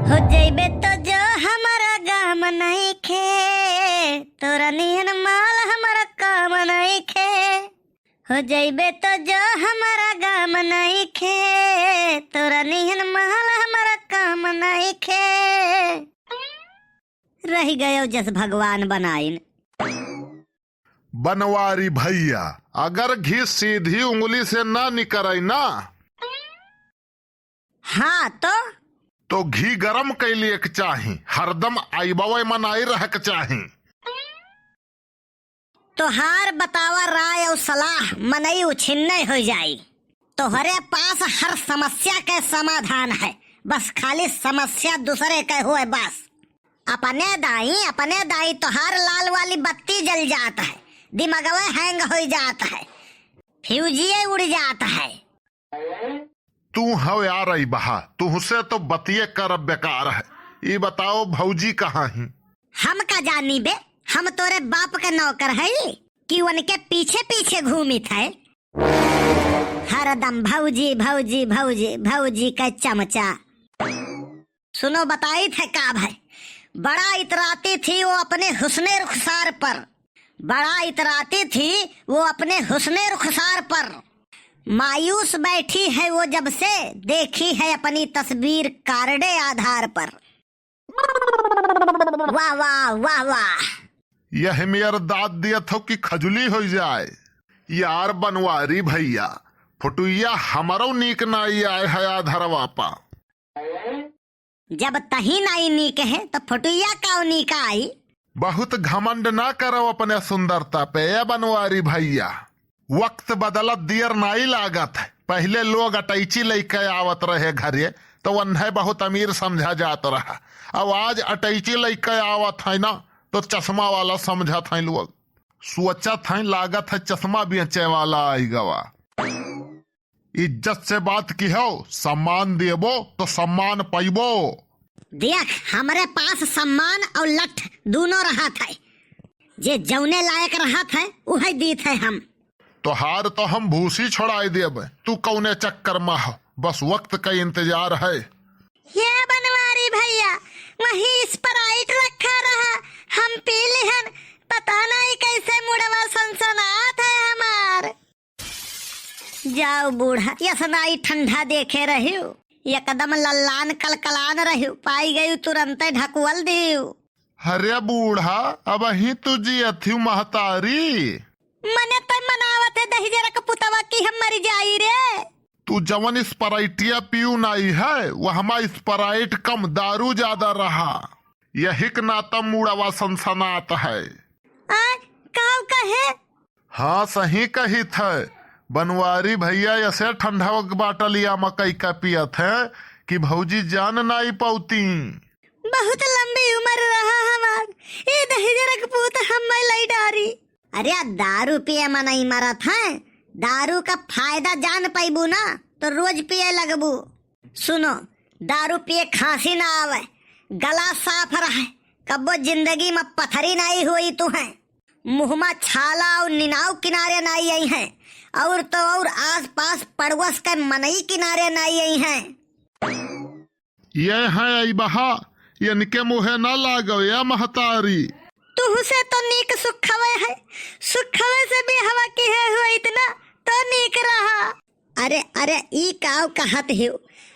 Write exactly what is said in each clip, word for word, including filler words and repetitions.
हो जइबे तो जो हमरा गाम नइखे, तोरा निहन माल हमरा काम नइखे। हो जइबे तो जो हमरा गाम नइखे, तोरा निहन माल हमरा काम नइखे। रहि गयो जस भगवान बनाइन। बनवारी भइया, अगर घी सीधी उंगली से ना निकरै ना, हाँ तो? तो घी गरम कइ लिएक चाही, हरदम अइबवै मनाई रहक चाही। तोहार बतावा राय अउ सलाह मनई उछिन्ने होइ जाई। तोहरे पास हर समस्या के समाधान है, बस खाली समस्या दुसरे के होए बस। अपने दाई, अपने दाई तोहार लाल वाली बत्ती जल जात है, दिमगवे hang होइ जात है, फ्यूजिये उड़ जात है। तू हव यार अइबहा, तुहसे तो बतिये करब बेकार है। ई बताओ भौजी कहाँ ही? हम का जानी बे, हम तोरे बाप के नौकर हई कि उनके पीछे पीछे घूमित है? हरदम भौजी, भौजी, भौजी, भौजी के चमचा। सुनो, बताइत है का भाई, बड़ा इतराती थी वो अपने हुस्ने रुखसार पर, बड़ा इतराती थी वो अपने हुस्ने रुखसार पर। मायूस बैठी है वो जब से, देखी है अपनी तस्वीर कार्डे आधार पर। वाह, वाह, वाह, वाह। यह मेर दाद दियत हो कि खजुली होइ जाए। यार बनवारी भइया, फोटुइया हमरौ नीक नाई आए है आधरवा पा। जब तही नाई नीक है, तो फोटुइया काउ नीक आई? बहुत घमंड ना करौ अपने सुंदरता पे, ए बनवारी भइया। वक्त बदलत दियर नाई लागत है। पहिले लोग अटैची लइके आवत रहे घरे, तो वन्हे बहुत अमीर समझा जात रहा। अब आज अटैची लइके आवत है ना, तो चश्मा वाला समझत है लोग। सोचत है, लागत है चश्मा बेचे वाला आई गवा। इज्जत से बात किहो, सम्मान देबो तो सम्मान पइबो। देख, हमरे पास सम्मान अउर लठ दूनो रहत है। जे जउने लायक रहत है, उहै दीत है हम। तोहार तो हम भूसी छोड़ाइ देब, तू कउने चक्कर मा हो, बस वक्त का इंतजार है। ये बनवारी भइया, वहीं Sprite रखा रहा, हम पी लिहन, पता नहीं कैसे मुड़वा सनसनात है हमार। जाओ बूढ़ा, यसनाई ठंडा देखे रह्यू, एकदम लल्लान कलकलान रह्यू, पाइ गयू तुरंते ढकुअल दियू। अरे बूढ़ा, अबहीं तू जियत हीउ महतारी। मने तै मनावत है दहिजरा क पुतवा कि हम मरि जाई रे। तू जवन Sprite-इया पीऊ नाई है, वहमा Sprite कम, दारू ज्यादा रहा। यही क नाता मुड़वा सनसनात है। आय, काउ कहे? हाँ, सही कहित है। बनवारी भइया ऐसे ठंडा बाटलिया मा कइका पियत है कि भौजी जान नाई पउती। बहुत लंबी उमर रहा हमार, ए दहिजरा क पूत हम्मै लइ डारी। अरे, दारू पिए मनई मरत है, दारू का फायदा जान पइबू ना, तो रोज पिए लगबू। सुनो, दारू पिए खांसी ना आवे, गला साफ रहे, कब्बो जिंदगी मा पथरी नाई होई तुहैं। मुँह मा छाला अउर निनाव किनारे नाई अइहैं, अउर तो अउर आसपास पड़वस के मनई किनारे नाई अइहैं। ये हैं अइबहा, इनके मुँहे ना लागो, ए महतारी। तुहसे तो नीक सुखवे है, सुखवे से बियाहवा किहे होइत ना, तो नीक रहा। अरे, अरे, ई काउ कहत हिउ?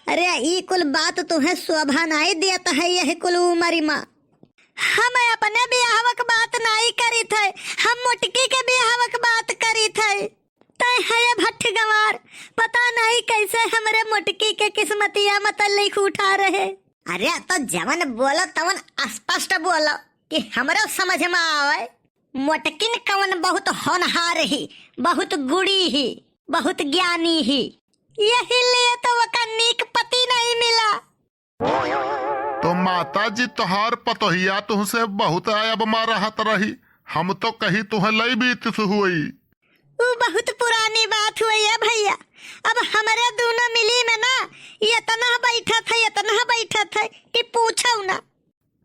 अरे, ई कुल बात तुहैं शोभा नाई देत है, यह कुल उमरि मा। हम अपने बियाहवा क बात नाई करित है, हम मोटकी के बियाहवा क बात करित है। तै है ये भट्ठ गंवार, पता नाई कैसे हमरे मोटकी के किस्मतिया मा तै लिख उठा रहे। अरे, तो जवन बोलो तवन स्पष्ट बोलो कि हमरो समझ मा आवे। मोटकिन कवन बहुत होनहार ही, बहुत गुणी ही, बहुत ज्ञानी ही, यही लिए तो वका नीक पति नाई मिला। तो माता जी, तोहार पतोहिया तुहसे बहुत अयब मा रहत रही, हम तो कही तुहैं लइ बीतिस होई। ऊ बहुत पुरानी बात होई ए भइया, अब हमरे दूनो मिली में ना एतना बैठत है, एतना बैठत है कि पूछो ना।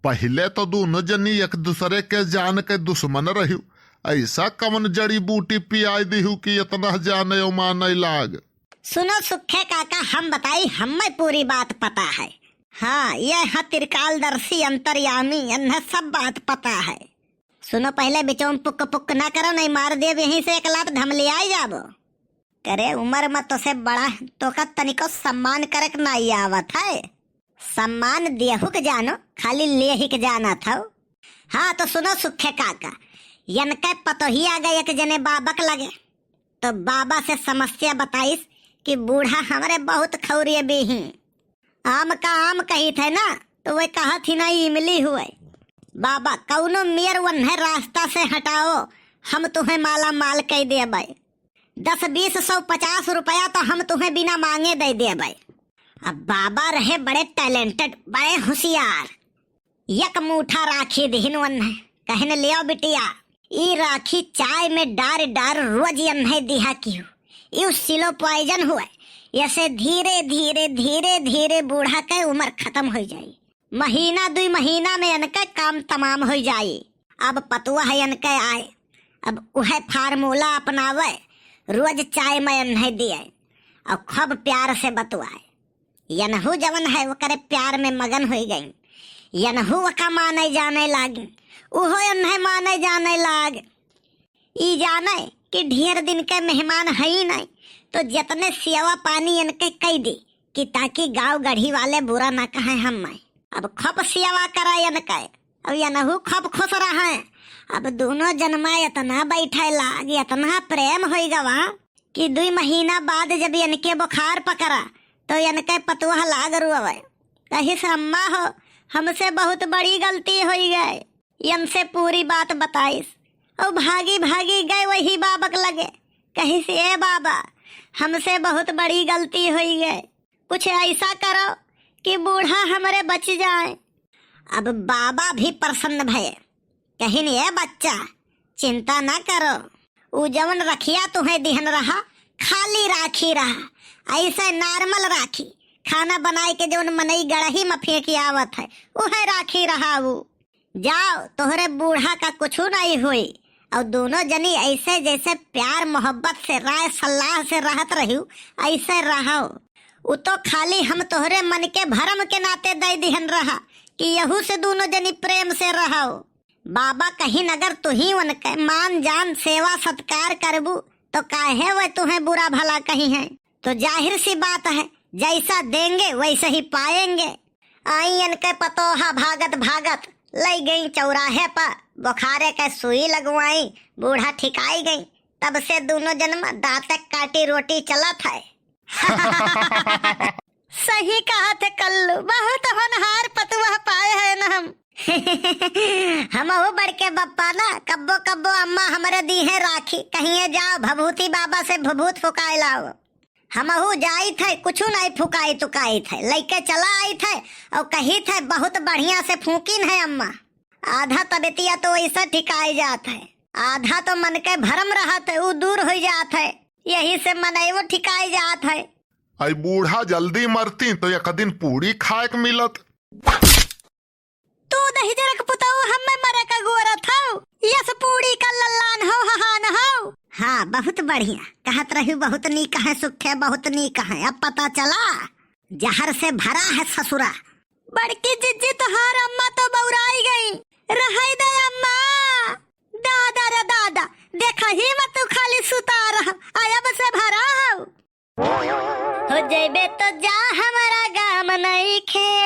पहिले तो दूनो जनी एक दूसरे के जान के दुश्मन रह्यू, ऐसा कवन जड़ी बूटी पियाई दिहू कि एतना जाने माने लाग। सुनो सुखे काका, हम बताई, हम्मै पूरी बात पता है। हाँ, ये है त्रिकालदर्शी अंतर्यामी, इन्हें सब बात पता है। सुनो, पहिले बिचौम पुक पुक ना करो, नहीं मार देब यहीं से एक लात, धमलियाई जाबो। करे, उमर में तोसे बड़ा, तोका तनिको सम्मान करेक नाई आवत है। सम्मान देहु के जानो, खाली लेहि के जानत हौ। हाँ, तो सुनो सुखे काका, यनके पतोहिया गए एक जने बाबक लगे, तो बाबा से समस्या बताइस कि बूढ़ा हमरे बहुत खौरिये बीही। आम का आम कहित है ना, तो वे कहत ही ना इमली हुए। बाबा, कौनो मेर वन्हे रास्ता से हटाओ, हम तुहें माला माल कई देबै। दस, बीस, सौ, पचास रुपया तो हम तुहें बिना मांगे दे देबै। अब बाबा रहे बड़े talented, बड़े होशियार। एक मूठा राखी दिहिन वन्हे, कहिन, "लियो बिटिया, ई राखी चाय में डार डार रोज यन्हे दिहा किहु। ई slow poison हुए, ऐसे धीरे धीरे, धीरे धीरे बूढ़ा के उमर खतम होइ जाई। महीना दुई महीना में यनके काम तमाम होइ जाई।" अब पतुआ है यनके आए, अब उहे formula अपनावे, रोज चाय में यन्हे दिए और खूब प्यार से बतुआए। यनहू जवन है ओकरे प्यार में मगन होइ गई। यनहू ओका माने जाने लागी, उहो यन्हे माने जाने लाग। ई जाने कि ढेर दिन के मेहमान हई नहीं, तो जितने सेवा पानी यनके कई दी कि ताकि गाँव गढ़ी वाले बुरा ना कहें हम्मे। अब खूब सेवा करा यनके, अब यनहू खूब खुश रहे। अब दूनो जनमा इतना बैठे लाग, इतना प्रेम होइ गवा कि दुई महीना बाद जब यनके बुखार पकड़ा, तो यनके पतुआ लाग रोवे। कहिस, "अम्मा हो, हमसे बहुत बड़ी गलती होइ गए।" यनसे पूरी बात बताइस। और भागी भागी गए वही बाबक लगे। कहिस, "ए बाबा, हमसे बहुत बड़ी गलती होइ गए, कुछ ऐसा करो कि बूढ़ा हमरे बच जाए।" अब बाबा भी प्रसन्न भये, कहिन, "ए बच्चा, चिंता ना करो, उ जवन रखिया तुहें दिहन रहा, खाली राखी रहा, ऐसे normal राखी, खाना बनाए के जवन मनई गड़ही में फेंक आवत है, उहे राखी रहा उ। जाओ, तोहरे बूढ़ा का कुछु नहीं होई।" और दूनो जनी ऐसे जैसे प्यार मोहब्बत से, राय सलाह से रहत रहियो, ऐसे रहो। उ तो खाली हम तोहरे मन के भरम के नाते दे दिहन रहा कि यहू से दूनो जनी प्रेम से रहो। बाबा कहिन, "अगर तुही उनके मान जान, सेवा सत्कार करबू, तो काहे वे तुहें बुरा भला कहिहैं?" तो जाहिर सी बात है, जैसा देंगे वैसे ही पाएंगे। आई इनके पतोहा भागत भागत लई गई चौराहे पर, बुखारे के सुई लगवाई, बूढ़ा ठिकाई गई। तब से दूनो जनमा दांत काटी रोटी चलत है। सही कहत है कल्लू, बहुत होनहार पतुआ पाए हैं न हम। हमहू बड़के बप्पा ना, कब्बो कब्बो अम्मा हमरे दीहे राखी, कहिए जाओ भभूति बाबा से भभूत फुकाए लाओ। हमहू जाइत है, कुछु नहीं फुकाई तुकाइत है, लइके चला आइत है और कहित है, "बहुत बढ़िया से फूकिन है अम्मा।" आधा तबियतिया तो ऐसा ठिकाए जात है, आधा तो मन के भरम रहत है, उ दूर हो जात है, यही से मनई वो ठिकाए जात है। आई बूढ़ा जल्दी मरती तो एक दिन पूड़ी खाए के मिलत। तू दहिजरक पुतऊ हम्मे मरे का गोरत हौ, यस पूड़ी का लल्लान हौ, हहान हौ। हाँ, बहुत बढ़िया। कहत रही बहुत नीक है सुखे, बहुत नीक है। अब पता चला, जहर से भरा है ससुरा। बड़की जिज्जी तोहार अम्मा तो बौराई गई। रहै दे अम्मा। दादा रे दादा, देखही मत तू खाली सुता रह, अयब से भरा हौ। हो जइबे तो जा, हमरा गाम नइखे।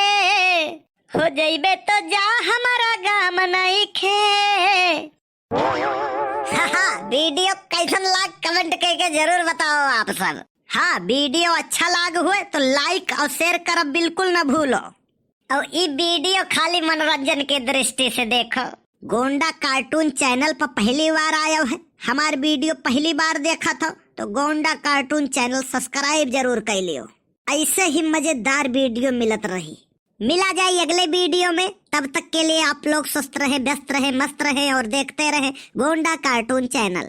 हो जइबे तो जा, हमरा गाम नइखे। हाँ, हाँ, video कैसन लाग, comment कइके जरूर बताओ आप सब। हाँ, video अच्छा लाग हुए तो like और share करब बिल्कुल न भूलो। और ई video खाली मनोरंजन के दृष्टि से देखो। गोंडा cartoon channel पर पहली बार आयो है, हमार video पहली बार देखत हो तो गोंडा cartoon channel subscribe जरूर कर लियो। ऐसे ही मजेदार video मिलत रही। मिला जाए अगले video में, तब तक के लिए आप लोग स्वस्थ रहे, व्यस्त रहे, मस्त रहे और देखते रहे गोंडा cartoon channel।